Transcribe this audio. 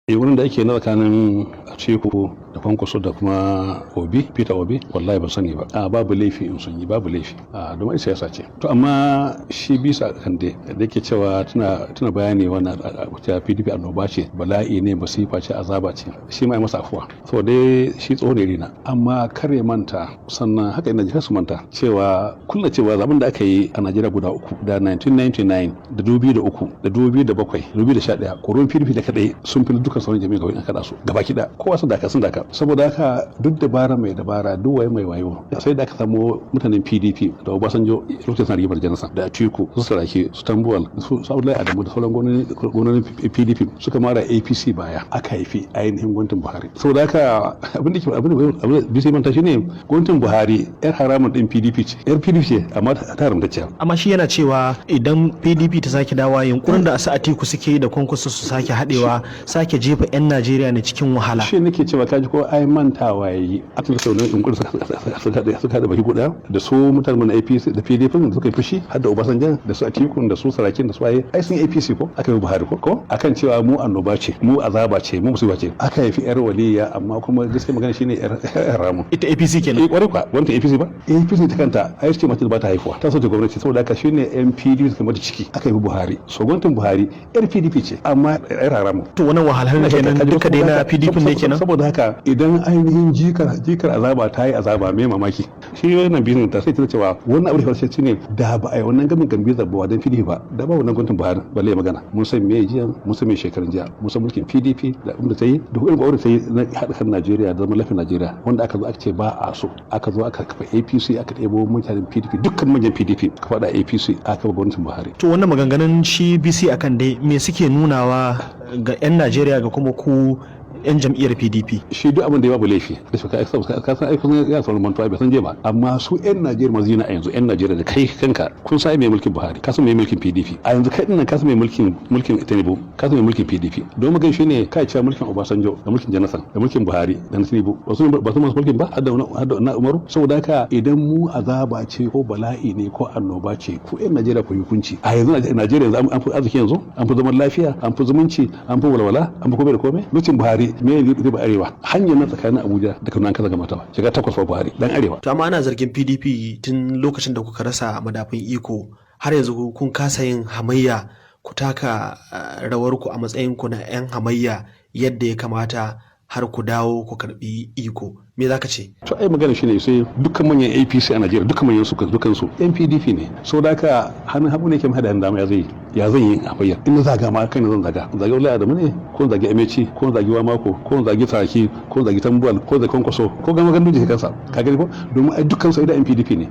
Wurin da ake na tsakanin Atiku da Kwankwaso da kuma Obi, Peter Obi, wallahi ban sani ba. A babu laifi in sun yi, babu laifi. A domin siyasa ce. To amma shi bisa Kande da yake cewa tana bayani wannan cewa PDP annoba ce, bala'i ne, masifa ce, azaba ce. Shi ma ya masa afuwa. So dai shi tsohon ne rina. Amma kar ya manta, sannan haka ina jihar su manta cewa kulla cewa zaben da aka yi a Najeriya guda uku, da 1999 da 2003 da 2007 2011, koron PDP da kadai sun fi dukkan sauran jami'a gaba kada su gaba kida. Kowa sun daka sun daka. Saboda haka duk dabara mai dabara, duk waye mai wayo, sai da aka samu mutanen PDP da Obasanjo lokacin suna rigimar Janasa, da Atiku, su Saraki, su Tambuwal, su Abdullahi Adamu da sauran gwamnonin PDP suka mara APC baya, aka haifi ainihin gwamnatin Buhari. Saboda haka abin da ke abin da bisa manta shine gwamnatin Buhari yar haramun din PDP ce, yar PDP ce, amma ta haramtacciya. Amma shi yana cewa idan PDP ta sake dawa, yunkurin da su Atiku suke da Kwankwaso su sake haɗewa, sake jefa 'yan Najeriya ne cikin wahala. Shi nake cewa kaji ko ai mantawa yayi. Aka ga sauran yunkurin suka haɗa baki guda da su mutanen na APC da PDP da suka yi fushi, har da Obasanjo da su Atiku da su Sarakin da su waye, ai sun APC ko aka yi Buhari ko akan cewa mu annoba ce, mu azaba ce, mu musiba ce. Aka haifi yar waliya, amma kuma gaskiya magana shine yar ramu. Ita APC kenan. Eh, kwarai kwa, wannan APC ba. APC ta kanta ai ce mace ba ta haifuwa. Ta so ta gwamnati, saboda haka shine NPD suka mata ciki, aka yi Buhari. So gwamnatin Buhari yar PDP ce, amma yar haramu. To wannan wahalhalun kenan duka dai na PDP ne kenan. Saboda haka idan ainihin jikar azaba ta yi azaba, mai mamaki shi wannan bizin ta sai ta cewa wannan abu da shi ne da ba a yi wannan gamin gambiza ba dan PDP ba, da ba wannan gwamnatin Buhari balle magana. Mun san me jiya, mun san me shekarun jiya, mun san mulkin PDP da abin da ta yi da irin gwamnati ta yi na haɗa kan Najeriya da zaman lafiyar Najeriya, wanda aka zo aka ce ba a so, aka zo aka kafa APC, aka ɗebo mutanen PDP, dukkan manyan PDP aka faɗa APC, aka kafa gwamnatin Buhari. To wannan maganganun shi BC akan dai me suke nunawa ga 'yan Najeriya, ga kuma ku 'yan jam'iyyar PDP? Shi duk abin da ya babu laifi. Ka san aikin ya sauran mantuwa, bai san je ba. Amma su 'yan Najeriya masu a yanzu, 'yan Najeriya da kai kanka kun san mai mulkin Buhari, ka san mai mulkin PDP. A yanzu kai dinnan ka san mai mulkin Tinubu, ka san mai mulkin PDP. Don magan shi ne kai cewa mulkin Obasanjo da mulkin Jonathan da mulkin Buhari da Tinubu ba su ba su masu mulkin ba, har da na Umaru. Saboda haka idan mu azaba ce ko bala'i ne ko annoba ce, ku 'yan Najeriya ku yi hukunci. A yanzu Najeriya yanzu an fi arziki, yanzu an fi zaman lafiya, an fi zumunci, an fi walwala, an fi komai da komai. Mulkin Buhari me ne riba arewa? Hanyar nan tsakanin Abuja da Kano an kaza gama ta ba shiga 8 fa Buhari dan arewa. To amma ana zargin PDP tun lokacin da kuka rasa madafun iko har yanzu kun kasa yin hamayya, ku taka rawar ku a matsayin ku na yan hamayya yadda ya kamata har ku dawo ku karbi iko. Me zaka ce? To ai magana shine sai dukkan manyan APC a Najeriya, dukkan manyan su, dukkan su NPDP ne. So da haka hannun hagu ne ke hada dama, ya zai ya zan yi hamayya? In na zaga ma kai zan zaga, zagi Wallahi Adamu ne, ko zagi Amechi, ko zagi Wamako, ko zagi Saraki, ko zagi Tambuwal, ko zagi Kwankwaso, ko gama gandun kansa, ka gani ko? Domin ai dukkan su da NPDP ne.